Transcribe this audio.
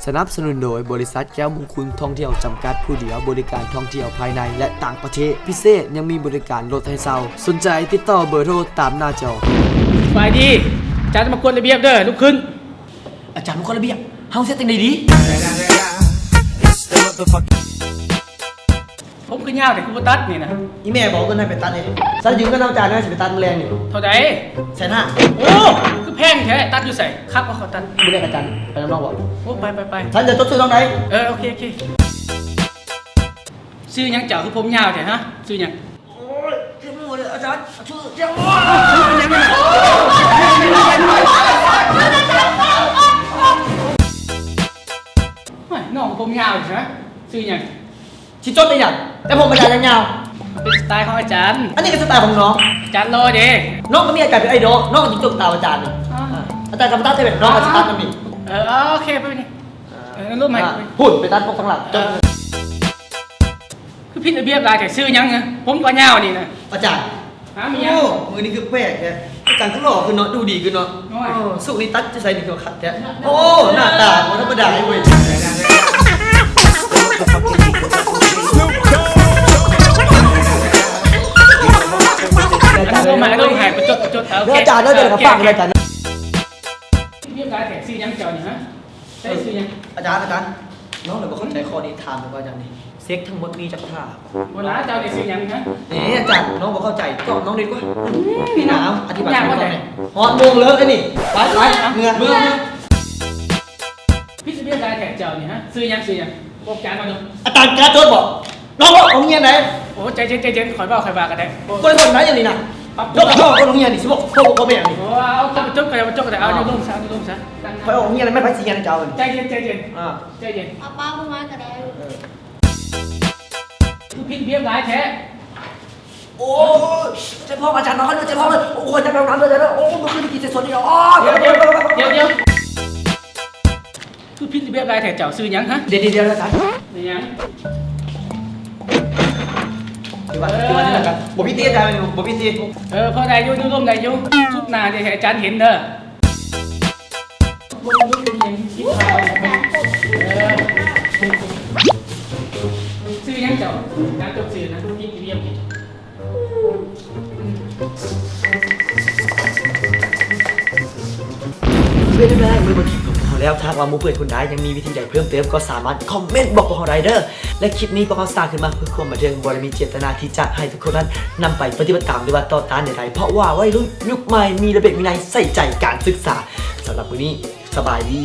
ສະໜັບສະໜູນໂດຍບໍລິສັດແກ້ວມຸງຄຸນທ່ອງທ່ຽວຈຳກັດ ຜູ້ດຽວບໍລິການທ່ອງທ່ຽວພາຍໃນ ແລະ ຕ່າງປະເທດ. ພິເສດຍັງມີບໍລິການລົດໃຫ້ເຊົ່າ. ສົນໃຈຕິດຕໍ່ເບີໂທຕາມໜ້າຈໍ. ສະບາຍດີ. ອາຈານມາກວດລະບຽບເດີ. ລຸກຂຶ້ນ. ອາຈານມາກວດລະບຽບ. ເຮົາເຮັດຈັ່ງໃດດີ? ຜົມຄືຍາວແທ້ ຄືບໍ່ຕັດນີ້ນະ? ອີ່ແມ່ບອກເງິນໃຫ້ໄປຕັດເດ້. ຊັ້ນຢືມເງິນນຳອາຈານແດ່ ຊິໄປຕັດມື້ແລງນີ້. ເທົ່າໃດ? ແສນຫ້າ. ໂອ້ ຄືແພງແທ້. ຕັດຢູ່ໃສ? ຄັບບໍ່ ຂໍຕັດ. ມື້ແລກອາຈານໄປນຳນ້ອງບໍ່? ໂອ້ ໄປໆໆ. ຊັ້ນຈະຈົດຊື່ນ້ອງໃດ? ເອີ ໂອເຄ ໂອເຄ. ຊື່ຫຍັງເຈົ້າ ຄືຜົມຍາວແທ້? ຮະ ຊື່ຫຍັງ? ໂອ້ຍ ເຈັບຫົວເລີຍອາຈານ. ຊື່ຫຍັງ? ນ້ອງຜົມຍາວແທ້. ຊື່ຫຍັງ? ຊິຈົດໄດ້ຫຍັງ? ແຕ່ຜົມອາຈານຍາວໆ ເປັນສະໄຕຂອງອາຈານ. ອັນນີ້ກໍສະໄຕຂອງນ້ອງ. ອາຈານຫຼໍ່ເດ້. ນ້ອງກໍມີອາຈານເປັນໄອດອລ. ນ້ອງກໍຈິງຈົບຕາມອາຈານນີ້. ອ່າ ອາຈານກໍມາຕັດໃຫ້ແມ່ນ ນ້ອງກໍຊິຕັດນຳນີ້. ເອີ ເອີ ໂອເຄ ໄປນີ້. ເອີ ລົມໃຫ້. ພຸ້ນ ໄປຕັດພວກທາງຫຼັງ. ເອີ ຄືຜິດລະບຽບຫຼາຍແທ້. ຊື່ຫຍັງ? ຜົມກໍຍາວນີ້ນະ. ອາຈານ. ຫາ ມີຫຍັງ? ໂອ້ ມື້ນີ້ຄືແປກແທ້. ອາຈານຄືຫຼໍ່ຂຶ້ນເນາະ ດູດີຂຶ້ນເນາະ. ໂອ້ຍ ເອີ ສຸກນີ້ຕັດຢູ່ໃສນີ້ຄືຄັກແທ້. ໂອ້ ໜ້າຕາບໍ່ທຳມະດາເວີຍ. ລົມໃຫ້ ລົມໃຫ້ ປະຈົດ ປະຈົດ. ໂອເຄ ອາຈານເດີ. ເດີ ເດີ ໂອເຄ ຝາກອາຈານ. ລຽບຫຼາຍແທ້. ຊື່ຫຍັງເຈົ້ານີ້? ຮະ ເອີ ຊື່ຫຍັງ? ອາຈານ ອາຈານ ນ້ອງລະບໍ່ເຂົ້າໃຈຂໍ້ນີ້. ຖາມເບິ່ງວ່າອາຈານນີ້ ເຊັກທັງໝົດມີຈັກທ່າ? ບໍ່ລະ ເຈົ້ານີ້ຊື່ຫຍັງ? ຮະ ເອີ ອາຈານ ນ້ອງບໍ່ເຂົ້າໃຈ ຕອບນ້ອງດີກວ່າ. ອືມ ນີ້ນະ ອະທິບາຍໃຫ້ນ້ອງແດ່. ຮອດໂມງເລີກແລ້ວນີ້. ໄປ ໄປ ເມືອ ເມືອ ເມືອ. ຜິດລະບຽບຫຼາຍແທ້ເຈົ້ານີ້. ຮະ ຊື່ຫຍັງ? ຊື່ຫຍັງ? ບອກອາຈານມາດູ. ອາຈານກ້າຈົດບໍ່? ນ້ອງບໍ່ເຂົ້າໂຮງຮຽນໃດ? ໂອ້ ໃຈເຢັນ ໃຈເຢັນ ຂ້ອຍເວົ້າ ຂ້ອຍວ່າກໍໄດ້. ບໍ່ໄດ້ສົນໃຈຫຍັງນີ້ນະ. ນ້ອງກໍເຂົ້າໂຮງຮຽນນີ້ ຊິບອກ ບໍ່ ບໍ່ແມ່ນນີ້. ໂອ້ ເອົາ ເອົາ ຈົບ ກໍໄດ້ ບໍ່ຈົບກໍໄດ້. ເອົາ ຢູ່ລົມຊະ ຢູ່ລົມຊະ. ຂ້ອຍອອກໂຮງຮຽນແລ້ວ ແມ່ນໃຜຊິຮຽນໃຫ້ເຈົ້ານີ້? ໃຈເຢັນ ໃຈເຢັນ. ອ່າ ໃຈເຢັນ. ເອົາປ້າມາກໍໄດ້. ເອີ ຄືຜິດລະບຽບຫຼາຍແທ້. ໂອ້ຍ ເຈັບທ້ອງອາຈານ ມາເຂົ້າເດີ ເຈັບທ້ອງເດີ. ໂອ້ຍ ຈະໄປຫ້ອງນ້ຳເດີ ເດີ. ໂອ້ຍ ມື້ຄືນກິນເສຍສົດອີກແລ້ວ. ໂອ້ຍ ດຽວ ດຽວ ດຽວ ດຽວ. ຄືຜິດລະບຽບຫຼາຍແທ້ເຈົ້າ. ຊື່ຫຍັງ? ຮະ ດຽວ ດຽວ ດຽວ ອາຈານ. ມີຫຍັງ? ຖືວ່າ ເອີ ຖືວ່ານີ້ລະກັນ. ບໍ່ຜິດຕິອາຈານ? ບໍ່ຜິດຕິ. ເອີ ພໍໄດ້ຢູ່ ຢູ່ລົມໄດ້ຢູ່. ສຸດໜ້າຊິໃຫ້ອາຈານເຫັນເດີ. ເອີ ຊື່ຫຍັງເຈົ້າ? ການຈົດຊື່ນະ ຜິດລະບຽບ. ເປັນຈັ່ງໃດ ເມື່ອເບິ່ງຄລິບຂອງພວກເຮົາແລ້ວ ຖ້າຫາກວ່າໝູ່ເພື່ອນຄົນໃດຍັງມີວິທີໃດເພີ່ມເຕີມ ກໍສາມາດຄອມເມັນບອກພວກເຮົາໄດ້ເດີ. ແລະ ຄລິບນີ້ພວກເຮົາສ້າງຂຶ້ນມາເພື່ອຄວາມບັນເທີງ ບໍ່ໄດ້ມີເຈດຕະນາທີ່ຈະໃຫ້ທຸກຄົນນັ້ນນຳໄປປະຕິບັດຕາມ ຫຼືວ່າຕໍ່ຕ້ານໃດໆ ເພາະວ່າໄວລຸ້ນຍຸກໃໝ່ມີລະບຽບວິໄນ ໃສ່ໃຈການສຶກສາ. ສຳລັບມື້ນີ້ ສະບາຍດີ.